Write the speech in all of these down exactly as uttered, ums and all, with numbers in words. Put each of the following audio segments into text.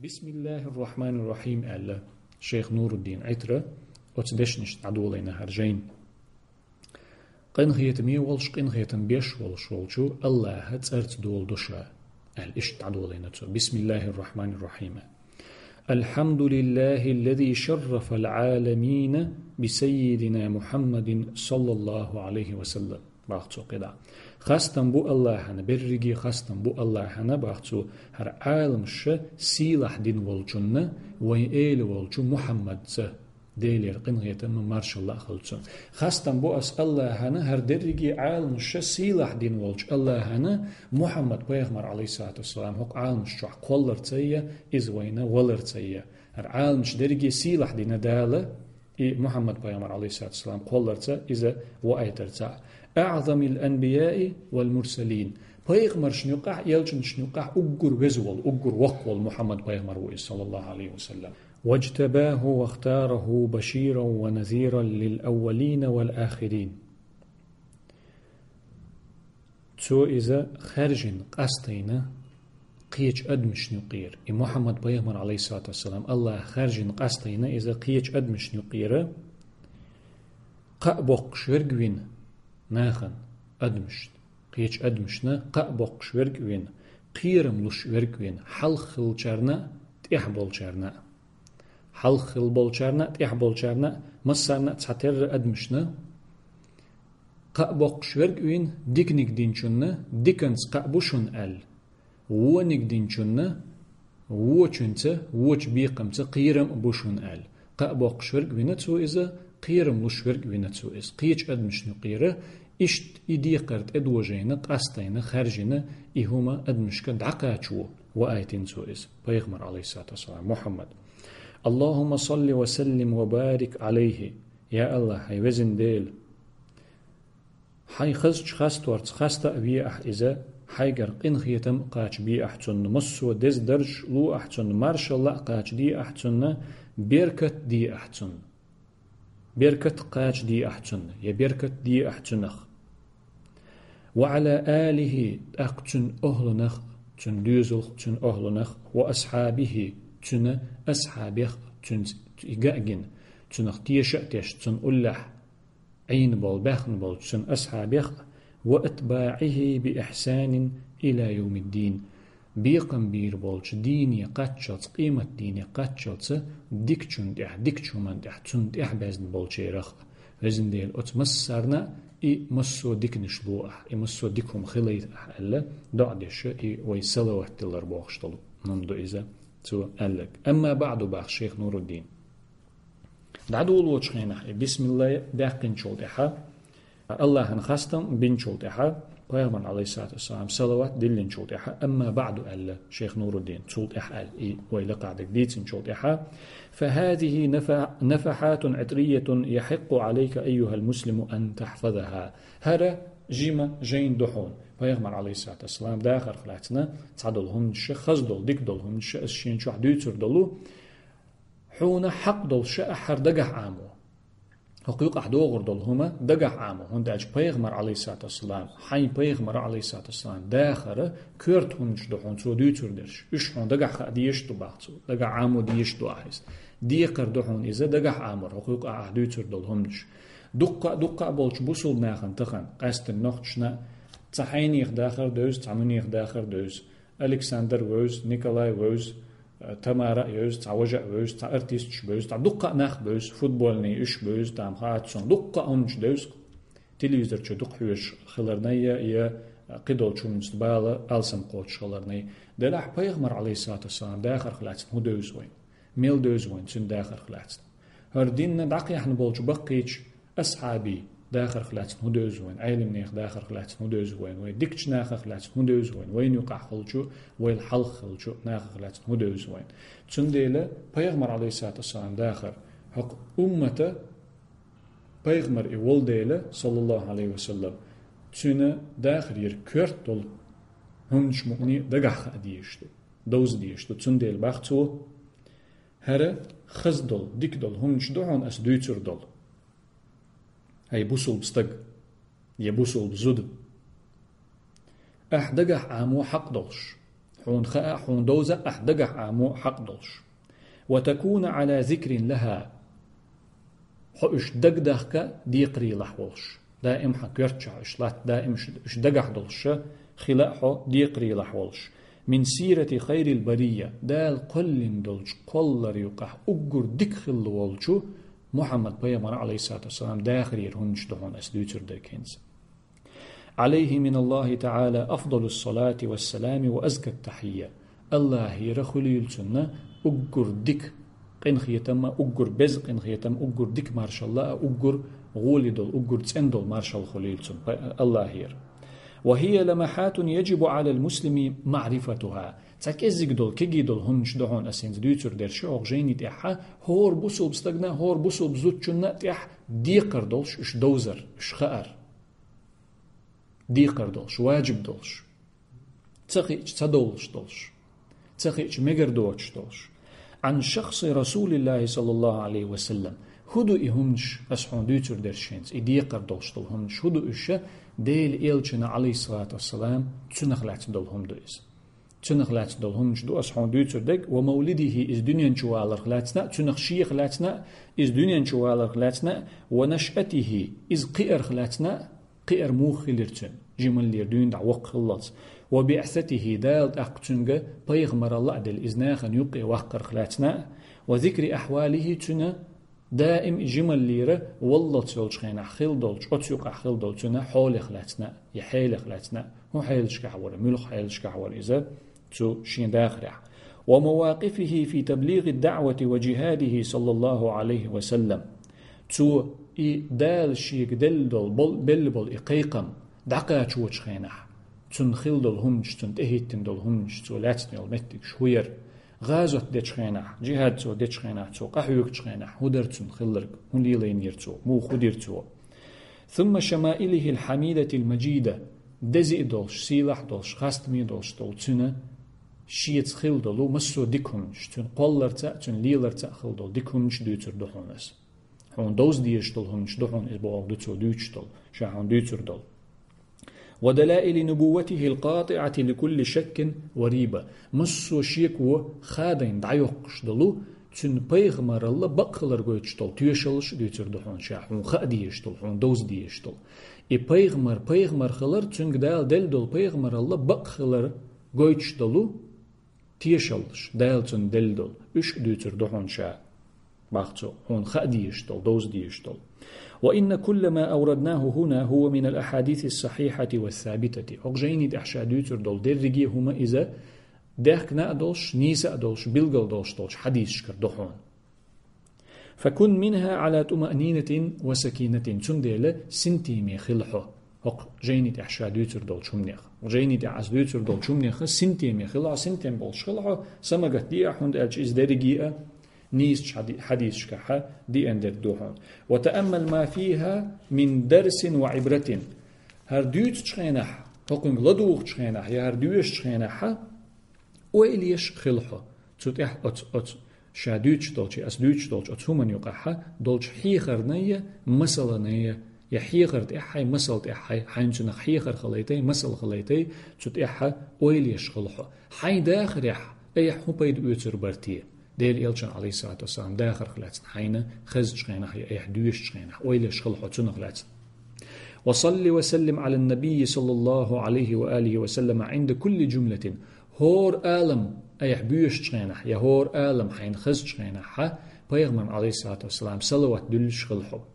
بسم الله الرحمن الرحيم аьлла шейх Нуруддин Ӏитра оцу дешнашца дӀадолийна хӀара жайна. Къинхетаме волуш, къинхетам беш волуш волчу АллахӀан цӀарца доладо ша, аьлла, иштта дӀадолийна цо. بسم الله الرحمن الرحيم. الحمد لله الذي شرف العالمين بسيدنا محمد صلى الله عليه وسلم. Бах цо кхидӀа. Хастам бу АллахӀана, берриге хастам бу АллахӀана, бах цо, хӀара Ӏаламаш сийлахь дина волчунна, вайн эла волчу Мухьаммадца, Делера къинхетам а маршалла а хуьлда цунна. Хастам бу ас АллахӀана, хӀара дерриге Ӏаламаш сийлахь дина волчу АллахӀана, Мухьаммад пайхамар, Ӏалайхиссалату вассалам, хӀокху Ӏаламаш чохь кхолларца а, иза вайна валарца а. ХӀара Ӏаламаш дерриге сийлахь дина Дала, и Мухьаммад пайхамар, Ӏалайхиссалату вассалам, кхолларца, иза ваийтарца. أعظم الأنبياء والمرسلين. Пайхамаршна юкъахь, элчанашна юкъахь уггар веза волу, уггар воккха волу Мухьаммад пайхамар ву иза, саллаллаху Ӏалайхи ва саллам. واجتباه واختاره بشيرا ونذيرا للأولين والآخرين. Цо иза хаьржина къастийна кхечу адамашна юкъера. И Мухьаммад пайхамар, Ӏалайхиссалату вассалам, АллахӀа хаьржина къастийна иза кхечу адамашна юкъера, кхаъ боккхуш верг а вина нахана, адамашна, кхечу адамашна кхаъ боккхуш верг а вина, кхерам луш верг а вина, хьалха хиллачарна а, тӀехь болчарна а. Хьалха хилла болчарна а, тӀехь болчарна а, массарна а цхьатерра адамашна кхаъ боккхуш верг а вина, диканиг динчунна диканца кхаъ бу шуна аьлла, вониг динчунна вочунца, вочу бекхамца кхерам а бу шуна аьлла. Кхаъ боккхуш верг а вина цо иза, кхерам луш верг а вина цо иза. Кхечу адамашна юкъера иштта и декхар тӀедожийна, къастийна, хаьржина, и хӀума адамашка дӀакхачо ваийтина цо иза, пайхамар, Ӏалайхиссалату вассалам, Мухьаммад. اللهم صل وسلم وبارك عليه. Я АллахӀ, хьайн везан Дела, хьайн хазачу хасторца хаста а ве ахь иза, хьайгара къинхетам а кхачабе ахь цунна, массо а деза даржаш а ло ахь цунна, маршалла а кхачаде ахь цунна, беркат а де ахь цунна. Беркат а кхачаде ахь цунна, я беркат а де ахь цунах. وعلى آله, тӀаккха цуьнан охӀланах, цуьнан доьзалх, цуьнан охӀланах, وأصحابه, цуьнан асхьабех, цуьнца и ган а гина, цунах теша а тешна, цунна уллехь Ӏийна болу, баьхна болчу цуьнан асхьабех а, وأتباعه بإحسان إلى يوم الدين. Бекхам бийр болчу дийне кхаччалц, къематдийне кхаччалца дикачунна тӀехь, дикачу хӀуманна тӀехь, цунна тӀехь безна болчерах а. Везан Дела, оцу массарна а и массо а диканаш ло ахь, и массо а дика хӀума хилийта ахь аьлла, доӀа деш и вай салават диллар бохуш долу хӀума ду иза, цо аьлларг. أما بعد, бах шейх Нуруддин. ДӀадолочу хенахь и бисмилла даьккхинчул тӀаьхьа, АллахӀан хастам бинчул тӀаьхьа, пайхамарна, Ӏалайхиссалату вассалам, салават диллинчул тӀаьхьа, أما بعد аьлла шейх Нуруддин, цул тӀаьхьа аьлла, и вай лекхадерг дийцинчул тӀаьхьа, فهذه نفح-، نفحات عطرية يحق عليك أيها المسلم أن تحفظها. ХӀара жима жайна ду хьуна, пайхамар, Ӏалайхиссалату вассалам, дахарх лаьцна цхьадолу хӀуманаш, хаза долу, дика долу хӀуманаш ас шен чохь дуьйцур долу, хьуна хьакъ долуш а хӀара дагахь Ӏамо. ХӀокху юкъахь догӀур долу хӀума дагахь Ӏамо, хӀунда аьлча пайхамар, Ӏалайхиссалату вассалам, хьайн пайхамар, Ӏалайхиссалату вассалам, дахар коьрта хӀуманаш ду хьуна цо дуьйцур дерш. Уьш хьуна дагахь хаа дезаш ду, бах цо. Дагахь Ӏамо дезаш ду ахь иза. Декхар ду хьуна иза дагахь Ӏамор, хӀокху юкъахь ахь дуьйцур долу хӀуманаш. Дуккха а, дуккха а болчу бусулба нахана тахана, къаьсттина нохчашна а, цхьа хьайнех дахар девза, цхьа мунех дахар девза. Александр вевза, Николай вевза, Тамара а евза, цхьа важа а вевза, цхьа артисташ бевза, цхьа дуккха а нах бевза, футбольный уьш бевза, там хаьттачунна дуккха а хӀуманаш девза. Телевизор чу дукха хьоьжуш хиларна я, я кхидолчу хӀуманашца бала алсам кхочуш хиларна я. Делахь пайхамар, Ӏалайхиссалату вассалам, дахарх лаьцна хӀун девза вайна? Мел девза вайна цуьнан дахарх лаьцна? ХӀара динна дӀакхехьна болчу баккхийчу асхьабий дахарх лаьцна хӀун девза вайна, Ӏеламнех дахарх лаьцна хӀун девза вайна, вай дикачу нахах лаьцна хӀун девза вайна, вайна юкъахь хилчу, вайла хьалха хилчу нахах лаьцна хӀун девза вайна. Цундела пайхамар, Ӏалайхиссалату вассалам, дахар хӀокху уммата пайхамар и волу дела, саллаллаху Ӏалайхи ва саллам, цуьнан дахар йира коьрта долу хӀуманаш мукъане дагахь хаа дезаш ду, довза дезаш ду. Цундела бах цо: «ХӀара хаза долу, дика долу хӀуманаш ду хьуна ас дуьйцур долу, хӀай бусулба стаг, я бусулба зуда. Ахь дагахь Ӏамо хьакъ долуш, Хьуна хаа, хьуна довза, ахь дагахь Ӏамо хьакъ долуш. «وتكون على ذكر لها». Хьо уьш дагадахка декхарийлахь волуш. Даим хьан коьртачохь уьш латта, даим уьш, уьш дагахь долуш хила а хьо декхарийлахь волуш. «من سيرة خير البرية». Дала кхоьллина долчу кхоллар юкъахь уггар дика хилла волчу Мухьаммад пайхамар, алейхиссалату вассалам, дахарера хӀуманаш ду хьуна ас дуьйцур дерг хӀинца. «عليه من الله تعالى أفضل الصلاة والسلام وأزكى التحية». Аллахьера хуьлийла цунна уггар дика къинхетам а, уггар беза къинхетам, уггар дика маршалла а, уггар гӀоли долу, уггар цӀена долу маршалла хуьлийла цунна, пай-, Аллахьера. «وهي لمحات يجب على المسلم معرفتها». Цхьа кӀеззиг долу, кегий долу хӀуманаш ду хьуна ас хӀинца дуьйцур дерш, хӀокху жайни тӀехь хӀора бусулба стагана, хӀора бусулба зудчунна а тӀехь декхар долуш уьш довзар, уьш хаар. Декхар долуш, ваджиб долуш. Ца хиъча ца довлуш долуш. Ца хиъча мегар доцуш долуш. «عن شخص رسول الله صلى الله عليه وسلم». ХӀун ду и хӀуманаш, ас хьуна дуьйцур дерш хӀинца, и декхар долуш долу хӀуманаш, хӀун ду уьш? Делан элчана, алейхиссалату вассалам, цунах лаьцна долу хӀума ду иза. Цунах лаьцна долу хӀуманаш ду ас хьуна дуьйцур дерг, «ومولده», иза дуьнен чу валарх лаьцна а, цунах шех лаьцна а, иза дуьнен чу валарх лаьцна а, «ونشأته», иза кхиарх лаьцна а, кхиар муха хилира цуьнан, жималлера дуьйна дӀа воккха хиллалц. «وبعثته», Дала тӀаккха цуьнга пайхамаралла а делла, иза нахана юккъе ваккхарх лаьцна а, «وذكر أحواله», цуьнан даим и жималлера валлалц йолчу хенахь хилла долчу, оцу юкъахь хилла долчу цуьнан хьолех лаьцна а, я хьелех лаьцна а, хӀун хьелашкахь вара, муьлха хьелашкахь вара иза цу шен дахарехь. «ومواقفه في تبليغ الدعوة وجهاده صلى الله عليه وسلم». Цо и Дала шега делла долу, бол-, белла болу и кхайкхам дӀакхачочу хенахь, цунна хилла долу хӀуманаш, цунна тӀехӀиттина долу хӀуманаш, цо лаьцна йолу меттигаш хӀун яра, гӀазот дечу хенахь, джихад цо дечу хенахь, цо къахьоьгучу хенахь, хӀун дара цунна хилларг, хӀун лелийнера цо, муха хӀун дира цо. «ثم شمائله الحميدة المجيدة», деза а долуш, сийлахь а долуш, хастаме а долуш долу цуьнан шеца хилла долу массо а дика хӀуманаш, цуьнан кхолларца а, цуьнан леларца а хилла долу дика хӀуманаш дуьйцур ду хьуна ас. Хьуна довза дезаш долу хӀуманаш ду хьуна иза бохург ду цо дуьйцуш долу, ша хьуна дуьйцур долу. «ودلائل نبوته القاطعة لكل شك وريبة». Массо а шеко хадийна дӀайоккхуш долу, цуьнан пайхамаралла бакъ хилар гойтуш долу тоьшаллаш а дуьйцур ду хьуна ша, хьуна хаа дезаш долу, хьуна довза дезаш долу. И пайхамар, пайхамар хилар, цуьнга Дала делла долу пайхамаралла бакъ хилар гойтуш долу, тешаллаш, Дала цунна делла долу, уьш а дуьйцур ду хьуна ша, бах цо, хьуна хаа дезаш долу, довза дезаш долу. «وإن كل ما أوردناه هنا هو من الأحاديث الصحيحة والثابتة». ХӀокху жайни тӀехь ша дуьйцур долу дерриге а хӀума иза дехкина а долуш, нийса а долуш, билгал долуш долчу хьадисашкара ду хьуна. «فكن منها على طمأنينة وسكينة». Цундела синтеме хила хьо хӀокху жайни тӀехь ша дуьйцур долчу хӀуманех. Жайни тӀехь ас дуьйцур долчу хӀуманех синтеме хила хьо, синтем болуш хила хьо, самагатде а, хӀунда аьлча иза дерриге а нийсачу хьади-, хьадисашкахь деана дерг ду хьуна. «وتأمل ما فيها من درس وعبرة». ХӀара дуьйцучу хенахь, хӀокхуьнга ладугӀучу хенахь, я хӀара доьшучу хенахь, ойла еш хила хьо. Цу тӀехь оцу, оцу ша дуьйцуш долчу, ас дуьйцуш долчу оцу хӀуманна юкъахь долчу хьехарна я масалана я, я хьехар тӀехь хьай, масал тӀехь хьай, хьайна цунах хьехар хилайтай, масал хилайтай, цу тӀехь ойла еш хила хьо. Хьайн дахарехь айхьа хӀун пайда оьцур бара те? Делан элчан, алейхиссалату вассалам, дахарх лаьцна хьайна хезачу хенахь я айхьа доьшучу хенахь ойла еш хила хьо цунах лаьцна. «وصل وسلم على النبي صلى الله عليه وآله وسلم عند كل جملة». ХӀора алам айхьа боьшучу хенахь, я хӀора алам хьайна хезачу хенахь, хьа пайхамарна, алейхиссалату вассалам, салават дуьллуш хила хьо.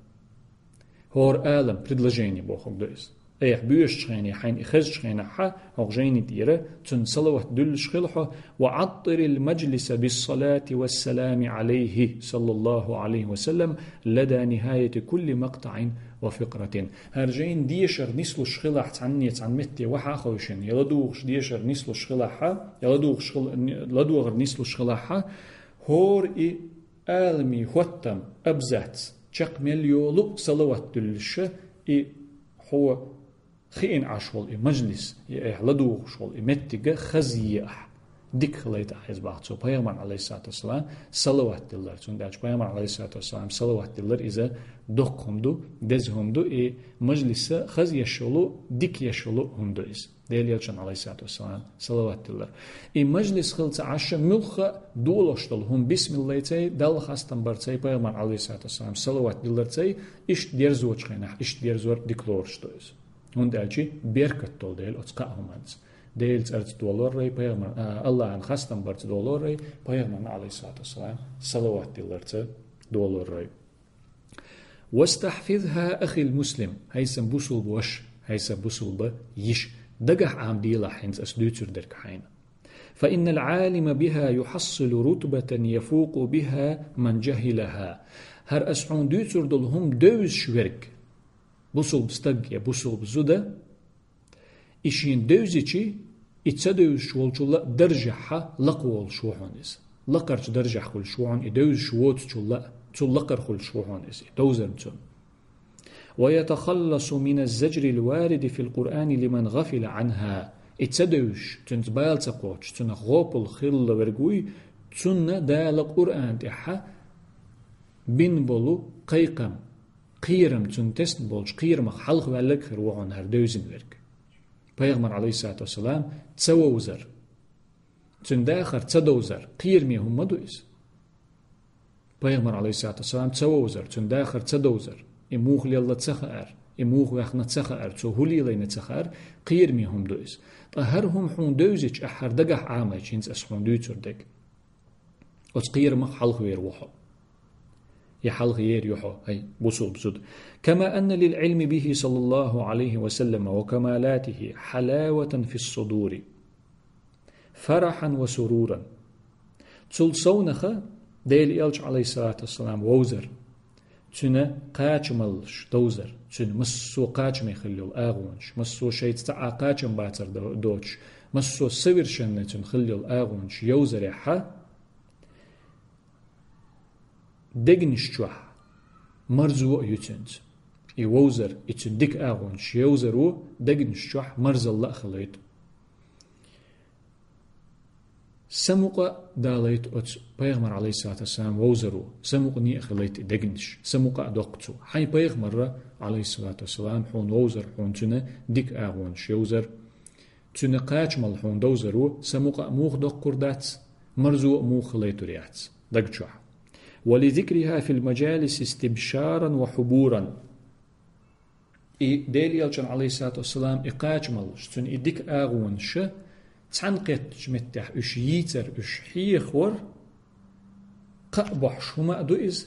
ХӀора алам, предложение бохург ду иза. Айхьа боьшучу хенахь, хьайна и хезачу хенахь, хьа хӀокху жайни тӀера цунна салават дуьллуш хила хьо. «وعطر المجلس بالصلاة والسلام عليه صلى الله عليه وسلم لدى نهاية كل مقطع وفقرة». ХӀара жайна дешар нислуш хилахь, цхьанне цхьана метте ваха а ховшина, я ладугӀуш дешар нислуш хилахь, я ладугӀуш хила-, ладогӀар нислуш хилахь, хӀора и алами хӀоттам, абзац, чекх мел йолу а салават дуьллуш, и хьо хиъна Ӏаш волу и мажлис, и айхьа ладугӀуш волу и меттига хазъе ахь. дика хилайта Ӏа из, бах цо, пайхамарна, Ӏалайхиссалату вассалам, салават диллар. Цундела аьлча пайхамарна, Ӏалайхиссалату вассалам, салават диллар иза доккха хӀума ду, деза хӀума ду, и мажлиса хаза еш йолу, дика еш йолу хӀума ду иза. Делан Элчанна, Ӏалайхиссалату вассалам, салават диллар. И мажлис хилла ца Ӏаш, муьлхха а долош долу хӀума, бисмиллайцай, Далла хастам барцай, пайхамарна, Ӏалайхиссалату вассалам, салават дилларцай, иштта дерзочу хенахь, иштта дерзор дика лоруш ду иза. ХӀунда аьлча беркат долу дела оцу кхаа хӀуманца. Делан цӀарца долоррай, пайхамар, а, Аллахьан хастам барца долоррай, пайхамарна, Ӏалайхиссалату вассалам, салават дилларца долоррай. «واستحفظها أخي المسلم», хӀай сан бусулба ваша, хӀай сан бусулба йиша, дагахь Ӏамаделахь хӀинца ас дуьйцур дерг хьайна. «فإن العالم بها يحصل رتبة يفوق بها من جهلها». ХӀара ас хьуна дуьйцур долу хӀума девзаш верг, бусулба стаг я бусулба зуда, и шена девзичи, и ца девзаш волчул а даржехь лакхаволуш ву хьуна иза. Лакхарчу даржехь хуьлуш ву хьуна и девзаш воцучул а, цул лакхара хуьлуш ву хьуна иза, и довзарна цунна. «ويتخلص من الزجر الوارد في القرآن لمن غفل عنها». И ца девзаш, цуьнца бала ца кхочуш, цунах гӀопал хилла верг вуй, цунна Дала Къуръан тӀехь бина болу кхайкхам, кхерам, цунна тесна болчу кхерамах хьалхаваьлларг хир ву хьуна хӀара девзина верг. Пайхамар, Ӏалайхиссалату вассалам, ца вовзар, цуьнан дахар ца довзар кхераме хӀума ма ду иза. Пайхамар, Ӏалайхиссалату вассалам, ца вовзар, цуьнан дахар ца довзар, и муха лелла ца хаар, и муха ваьхна ца хаар, цо хӀун лелийна ца хаар кхераме хӀума ду иза. Ткъа хӀара хӀума хьуна девзича, ахь хӀара дагахь Ӏамайча, хӀинца ас хьуна дуьйцур дерг, оцу кхерамах хьалхавер ву хьо. Я хьалхаер ю хьо, хӀай бусулба зуда. «كما أن للعلم به صلى الله عليه وسلم وكمالاته حلاوة في الصدور فرحا وسرورا». Цул совнаха Делан Элча, Ӏалайхиссалату вассалам, вовзар, цуьнан кхачамаллаш довзар, цуьнан массо а кхачаме хилла йолу агӀонаш, массо а шайца цхьа а кхачам бацар до-, доцуш, массо а совершенный цуьнан хилла йолу агӀонаш йовзарехьа, дегнаш чохь марзо а ю цуьнца. И вовзар, и цуьнан дика агӀонаш йовзаро дегнаш чохь марзалла а хилийта. Самукъа а далийта оцу пайхамар, Ӏалайхиссалату вассалам, вовзаро, самукъане а хилийта и дегнаш, самукъа а доккху цо. Хьайн пайхамарра, Ӏалайхиссалату вассалам, хьуна вовзар, хьуна цуьнан дика агӀонаш йовзар, цуьнан кхачамалла хьуна довзаро самукъа а муха доккхур дац, марзо а муха хилийтур яц даг чохь. «ولذكرها في المجالس استبشارا وحبورا». И Делан Элчан, Ӏалайхиссалату вассалам, и кхачамаллаш, цуьнан и дика агӀонаша цхьаьна кхеттачу меттехь уьш йийцар, уьш хьехор, кхаъ бохьуш хӀума а ду иза,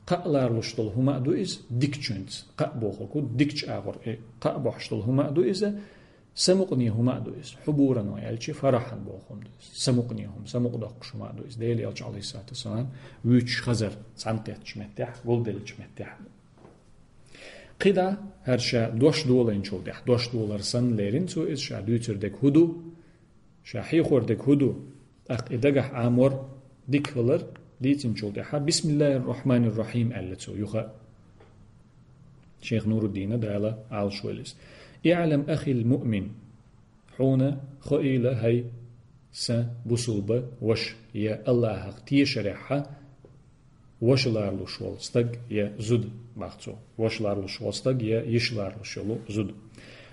кхаъ ларалуш долу хӀума а ду иза, дикачуьнца, кхаъ бохург хӀу, дикачу агӀор, и кхаъ бохьуш долу хӀума а ду иза, самукъане хӀума а ду иза. Хьубуран аьлча, фарахьан боху хӀума ду иза. Самукъане хӀума, самукъа доккхуш хӀума а ду иза. Делан Элча, Ӏалайхиссалату вассалам, вуьйцуш хазар, цхьаьна кхеттачу меттехь, гулделлачу меттехь. КхидӀа хӀара ша дош долийначул тӀаьхьа, дош долар санна лерина цо иза, ша дуьйцур дерг хӀу ду, ша хьехор дерг хӀу ду, тӀаккха и дагахь Ӏамор дика хилар дийцинчул тӀаьхьа, «بسم الله الرحمن الرحيم», аьлла цо юха. Шайх Нуруддина, Дала Ӏалашвойла иза. «اعلم أخي المؤمن», хьуна хоийла, хӀай сан бусулба ваша, я Аллахьах тешарехьа, ваша ларалуш волу стаг я зуда, бах цо. Ваша ларалуш волу стаг я йиша ларалуш йолу зуда.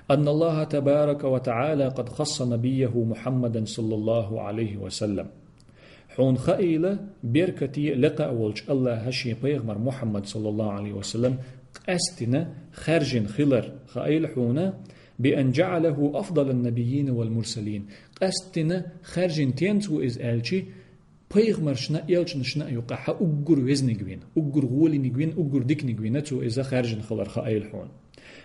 «أن الله تبارك وتعالى قد خص نبيه محمدا صلى الله عليه وسلم». Хьуна хаийла, беркате а, лекха а волчу Аллахьа шен пайхамар Мухьаммад, саллаллаху Ӏалайхи ва саллам, къаьстина хаьржина хилар хаийла хьуна, «بأن جعله أفضل النبيين والمرسلين». Къаьстина хаьржина тенца ву иза аьлчи, пайхамаршна а, элчанашна а юкъахьа уггар везниг вина, уггар гӀолиниг вина, уггар диканиг вина цо иза хаьржина хилар хаийла хьуна.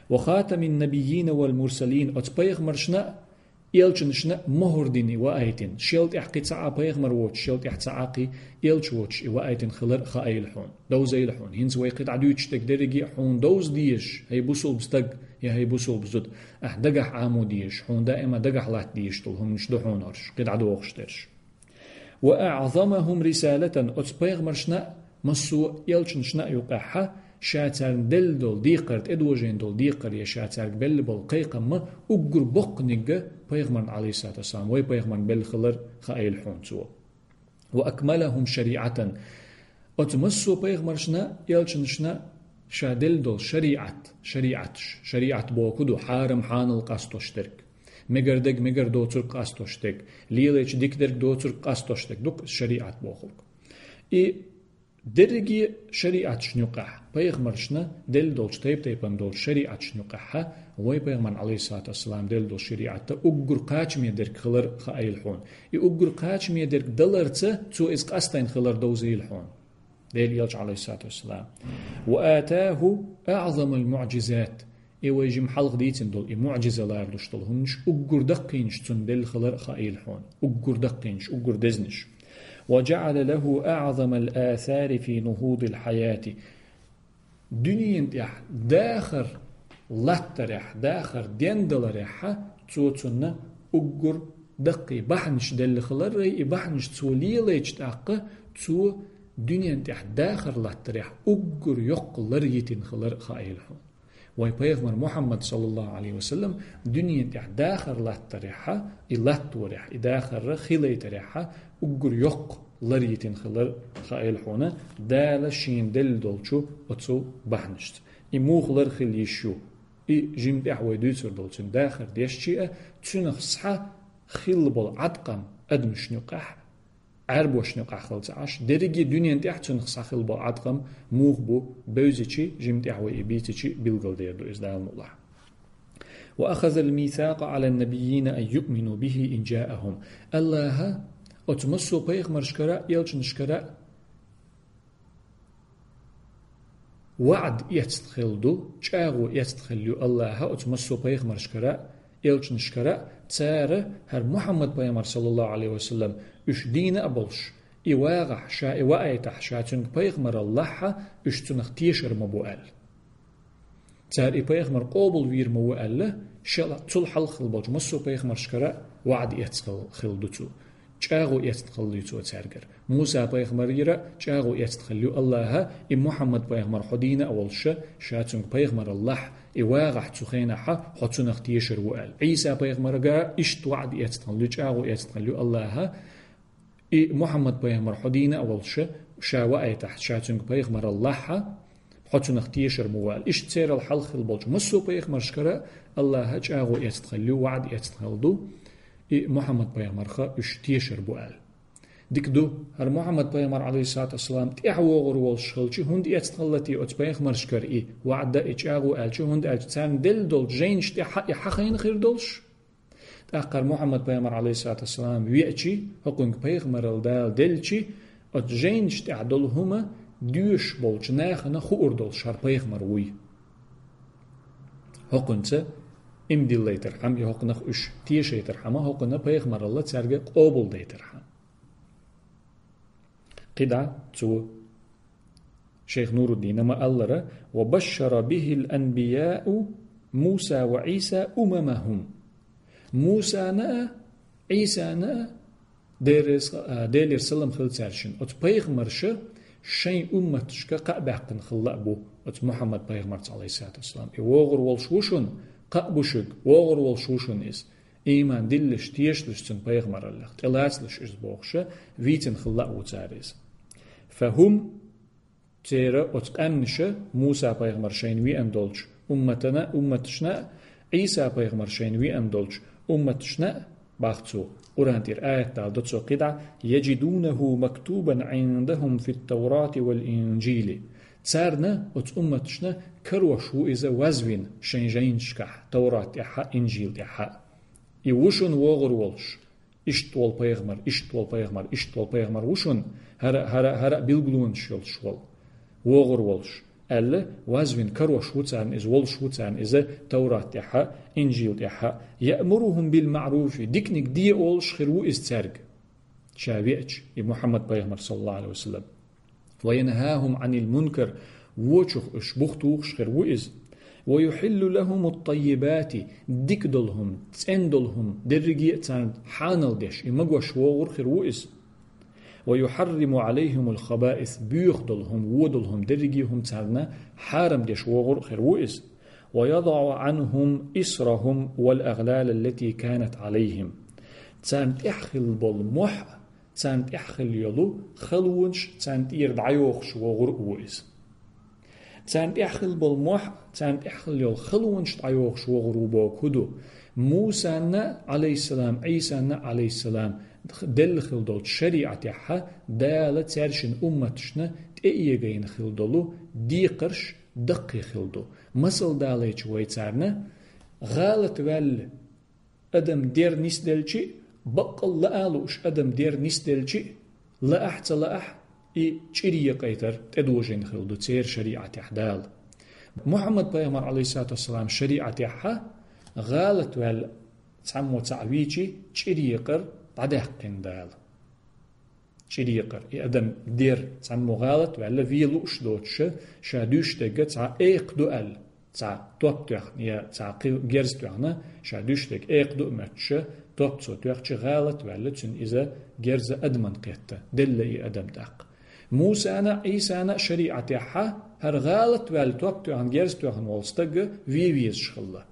«وخاتم النبيين والمرسلين», оцу пайхамаршна а, элчанашна а мохӀар дина ваийтина, шел тӀехь кхин цхьа а пайхамар воцуш, шел тӀехь цхьа а кхин элча воцуш и ваийтина хилар хаийла хьуна, довзийла хьуна. ХӀинца вай кхидӀа дуьйцуш дерг дерриге а хьуна довза дезаш, хӀай бусулба стаг, я хӀай бусулба зуда, ахь дагахь Ӏамо дезаш, хьуна даима дагахь латта дезаш долу хӀуманаш ду хьуна хӀорш, кхидӀа дохуш дерш. «وأعظمهم رسالة», оцу пайхамаршна а, массо а элчанашна а юкъахьа ша царна делла долу декхар, тӀедожийна долу декхар, я ша цаьрга белла болу кхайкхам ма уггар боккханиг пайхамарна, алейхиссалату вассалам, вай пайхамарна белла хилар хаийла хьуна цо. «Ва акмалахум шариатан». Оцу массо а пайхамаршна, элчанашна ша делла долу шариат, шариаташ, шариат боху ду, хьарам-хьанал къастош дерг, мегар дерг, мегар доцург къастош дерг, лелайча дика дерг, доцург къастош дерг ду шариат бохург. И дерриге шариаташна юкъахь, пайхамаршна делла долчу тайп-тайпана долчу шариаташна юкъахьа, вай пайхамарна, алейхиссалату вассалам, делла долу шариатта уггар кхачаме дерг хилар хаийла хьуна. И уггар кхачаме дерг даларца цо иза къастайна хилар довзийла хьуна. Делан элча, алейхиссалату вассалам. «Ва атаху аъзамал муъжизат». И вай жима хьалха дийцина долу и муъжиза лардуш долу хӀуманаш уггар даккхийнаш цунна делла хилар хаийла хьуна. Уггар даккхийнаш, уггар дезнаш. «Ва жаъала лаху аъзамал асари фи нухудил хьаяти». Дуьнен тӀехь дахар латтарехь, дахар дендаларехьа, цо цунна уггар даккхий бахьанаш делла хиларрай, и бахьанаш цо лелайча тӀаккха, цо дуьнен тӀехь дахар латтарехь уггар йоккха лар йитина хилар хаийла хьуна. Вайн пайхамар Мухьаммад, саллаллаху алейхи ва саллям, дуьнен тӀехь дахар латтарехьа, и латторехь, и дахарра хилайтарехьа, уггар йоккха лар йитина хилар хаийла хьуна, Дала шена делла долчу оцу бахьанашца. И муха лар хила йиш ю? И жима тӀехь вай дуьйцур долчун дахар дешчи а, цуьнах схьа хилла болу Ӏаткъам адамашна юкъахь, Ӏаьрбошна юкъахь хила ца Ӏаш, дерриге дуьнен тӀехь цуьнах схьахилла болу Ӏаткъам муха бу бевзичи, жима тӀехь вай и бийцичи билгалдер ду иза Дала мукъалахь. «Ва ахазал мисака алан набийина ан юъмину бихи ин жаахум». Аллаха оцу массо а пайхамаршкара а, элчанашкара а ваӀда эцна хилла ду, чӀагӀо эцна хилла ю Аллаха оцу массо а пайхамаршкара а, элчанашкара а, цара хӀара Мухьаммад пайхамар, саллаллаху алейхи ва саллям, уьш дийна а болуш, и вагӀахь, ша и ваийтахь, ша цуьнга пайхамаралла лахьа, уьш цунах тешар ма бу аьлла. Цара и пайхамар къобалвийр ма ву аьлла, шел-, цул хьалха хилла болчу массо а пайхамаршкара а ваӀда эцна хилла ду цо. ЧӀагӀо эцна хилла ю цо цаьргара. Муса пайхамарера а чӀагӀо эцна хилла ю Аллаха, и Мухьаммад пайхамар хьо дийна а волуша, ша цуьнга пайхамаралла лахь, и вагӀахь цу хенахьа, хьо цунах тешар ву аьлла. Ӏийса пайхамарга а иштта ваӀда эцна хилла ю, чӀагӀо эцна хилла ю Аллаха, и Мухьаммад пайхамар хьо дийна а волуша, ша ваийтахь, ша цуьнга пайхамаралла лахьа, хьо цунах тешар ма ву аьлла. Иштта церал хьалха хилла болчу массо а пайхамаршкара а Аллаха чӀагӀо эцна хилла ю, ваӀда эцна хилла ду, и Мухьаммад пайхамарха уьш тешар бу аьлла. Дика ду, хӀара Мухьаммад пайхамар, алейхиссалату вассалам, тӀаьхьа вогӀур волуш хилчи, хӀунда эцна хилла те оцу пайхамаршкара и ваӀда, и чӀагӀо аьлчи, хӀунда аьлча царна делла долчу жайнаш тӀехьа и хьахайна хир долуш? ТӀаккха хӀара Мухьаммад пайхамар, алейхиссалату вассалам, веачи, хӀокхуьнга пайхамаралла Дала делчи, оцу жайнаш тӀехь долу хӀума доьшуш болчу нахана хуур долуш хӀара пайхамар вуй. ХӀокхуьнца имдиллайтархьама, и хӀокхунах уьш тешайтархьама, хӀокхуьнан пайхамаралла цаьрга къобалдайтархьама. КхидӀа цо, шайх Нуруддина, ма аллара: «Ва башшара бихил анбияу Муса ва Ӏийса умамахум». Мусана а, Ӏийсана а, Делера с-, а, Делера салам хила цаьршина, оцу пайхамарша шайн умматашка кхаъ баьккхина хилла а бу оцу Мухьаммад пайхамарца, алейхиссалату вассалам. И вогӀур волуш ву шуна, кхаъ бу шуьга, вогӀур волуш ву шуна иза. Ийман диллаш, тешалаш цуьнан пайхамараллех, тӀелацалаш иза бохуша, вийцина хилла а ву цара иза. Фа хӀум, церан оцу къаьмнаша, Муса пайхамар шайна веана долчу умматана, умматашна а, Ӏийса пайхамар шайна веана долчу умматашна а, бах цо, Къуръан тӀера аят дала до цо кхидӀа: «Яджидунаху мактубан Ӏиндахум фит-Таврати вал-Инджили». Царна, оцу умматашна, карош ву иза вазвина шайн жайнашкахь, Таврат тӀехьа, Инжил тӀехьа. И ву шуна вогӀур волуш, иштта волу пайхамар, иштта волу пайхамар, иштта волу пайхамар ву шуна, хӀара, хӀара, хӀара а билгалонаш йолуш волу, вогӀур волуш, аьлла, вазвина карош ву царна иза, волуш ву царна иза Таврат тӀехьа, Инжил тӀехьа. «Яъмурухум бил маъруфи», диканиг де олуш хир ву иза цаьрга, ша веача, и Мухьаммад пайхамар, саллаллаху алейхи ва саллям. «Ва янхахум Ӏанил мункар», вочух уьш бух тухуш хир ву иза. «Ва юхиллу лахумут таййибати», дика долу хӀума, цӀена долу хӀума, дерриге а царна хьанал деш, и магош вогӀур хир ву иза. ويحرم عليهم الخبائث, боьха дола хӀума, вон дола хӀума, дерриге хӀума царна хьарам деш воагӀар а хир ву иза. ويضع عنهم إصرهم والأغلال التي كانت عليهم. Царна тӀехь хилла бола мохь, царна тӀехь хилла йола халонаш царна тӀера дӀайохуш воагӀар а ву иза. Царна тӀехь хилла бола мохь, царна тӀехь хилла йола халонаш дӀайохуш воагӀар ву боху хӀун ду? Мусанна, Ӏалайхиссалам, Ӏийсанна, Ӏалайхиссалам, делла хилла долчу шариӀатехьа Дала цаьршинна умматашна тӀеэгайна хилла долу декхарш даккхий хилла ду. Масал далийча вай царна, гӀалат ваьлла адам дер нисделчи, баккъал лаа лууш адам дер нисделчи, лаахь а, ца лаахь а, и чӀир екъайтар тӀедожийна хилла ду церан шариӀатехь Дала. Мухьаммад пайхамар, Ӏалайхиссалату вассалам, шариӀатехьа гӀалат ваьлла цхьаммо цхьаъ вийчи, чӀир екъар дӀадаьккхина Дала. ЧӀир екъар. И адам дер цхьаммо гӀалат ваьлла, вен лууш доцуша, ша дуьйш дерг цхьа экха ду аьлла, цхьа топ тоьхна я цхьа кхин герз тоьхна, ша дуьйш дерг экха ду а моьттуша, топ цо тоьхча гӀалат ваьлла, цуьнан иза герза адаман кхетта, делла и адам тӀаккха. Мусана а, Ӏийсана а шариӀатехьа хӀара гӀалат ваьлла, топ тоьхна, герз тоьхна волу стаг вен везаш хилла.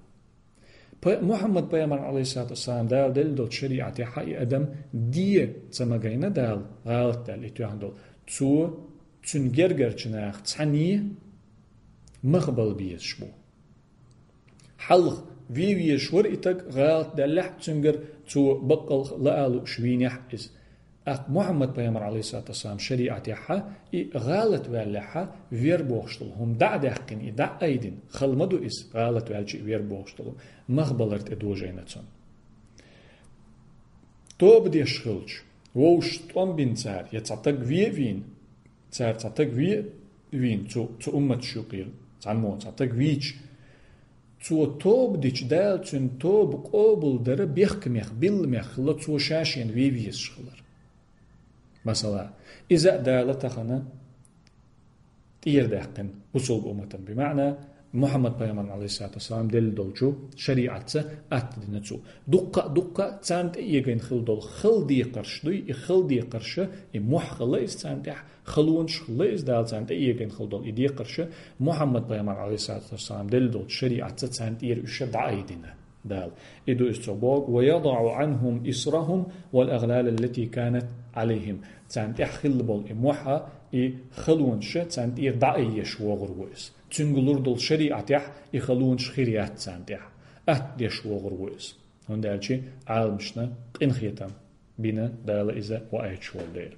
П-, Мухьаммад пайхамар, Ӏалайхиссалату вассалам, Дала делла долчу шариӀатехьа и адам де ца магийна Дала, гӀалат даьлла и тоьхна долу. Цо, цуьнан гергарчу наха цхьаьнне мах бала безаш бу. Хьалха вен везаш вара и стаг, гӀалат даьллехь а цуьнгара, цо баккъалла а лаа лууш вийнехь а иза. ТӀаккха Мухьаммад пайхамар, Ӏалайхиссалату вассалам, шариӀатехьа и гӀалат ваьллехьа вер бохуш долу хӀума дӀа а даьккхина, и дӀа а айдина, хала ма ду иза, гӀалат ваьлча и вер бохуш долу, мах балар тӀедожийна цунна. Тоба деш хилча, вовшашца тӀом бина цара, я цхьа стаг вен а вийна, цара цхьа стаг вен а вийна, цу, цу умматаш юкъера цхьаммо цхьа стаг вийча, цо тоба дича, Дала цуьнан тоба къобалдара бехкамех, билламех хилла цо ша-шена вен везаш хилар. Масала, иза а Дала тахана тӀера даьккхина бусалба умматан, бимаъна, Мухьаммад пайхамарна, Ӏалайхиссалату вассалам, делла долчу шариӀатца атта дина цо. Дуккха а, дуккха а царна тӀеэгайна хилла долу хала декхарш дуй, и хала декхарша, и мохь хилла иза царна тӀехь, халонаш хилла иза, Дала царна тӀеэгайна хилла долу и декхарша, Мухьаммад пайхамар, Ӏалайхиссалату вассалам, делла долчу шариӀатца царна тӀера уьш дӀаайдина Дала. И ду иза цо боху: «ويضع عنهم إصرهم والأغلال التي كانت عليهم». Царна тӀехь хилла болу и мохь а, и халонаша царна тӀера дӀаайъеш вогӀур ву иза. Цуьнга лур долу шариӀатехь и халонаш хир яц царна тӀехь. Атта деш вогӀур ву иза. ХӀунда аьлча Ӏаламашна къинхетам бина Дала иза ваийташ волу дела.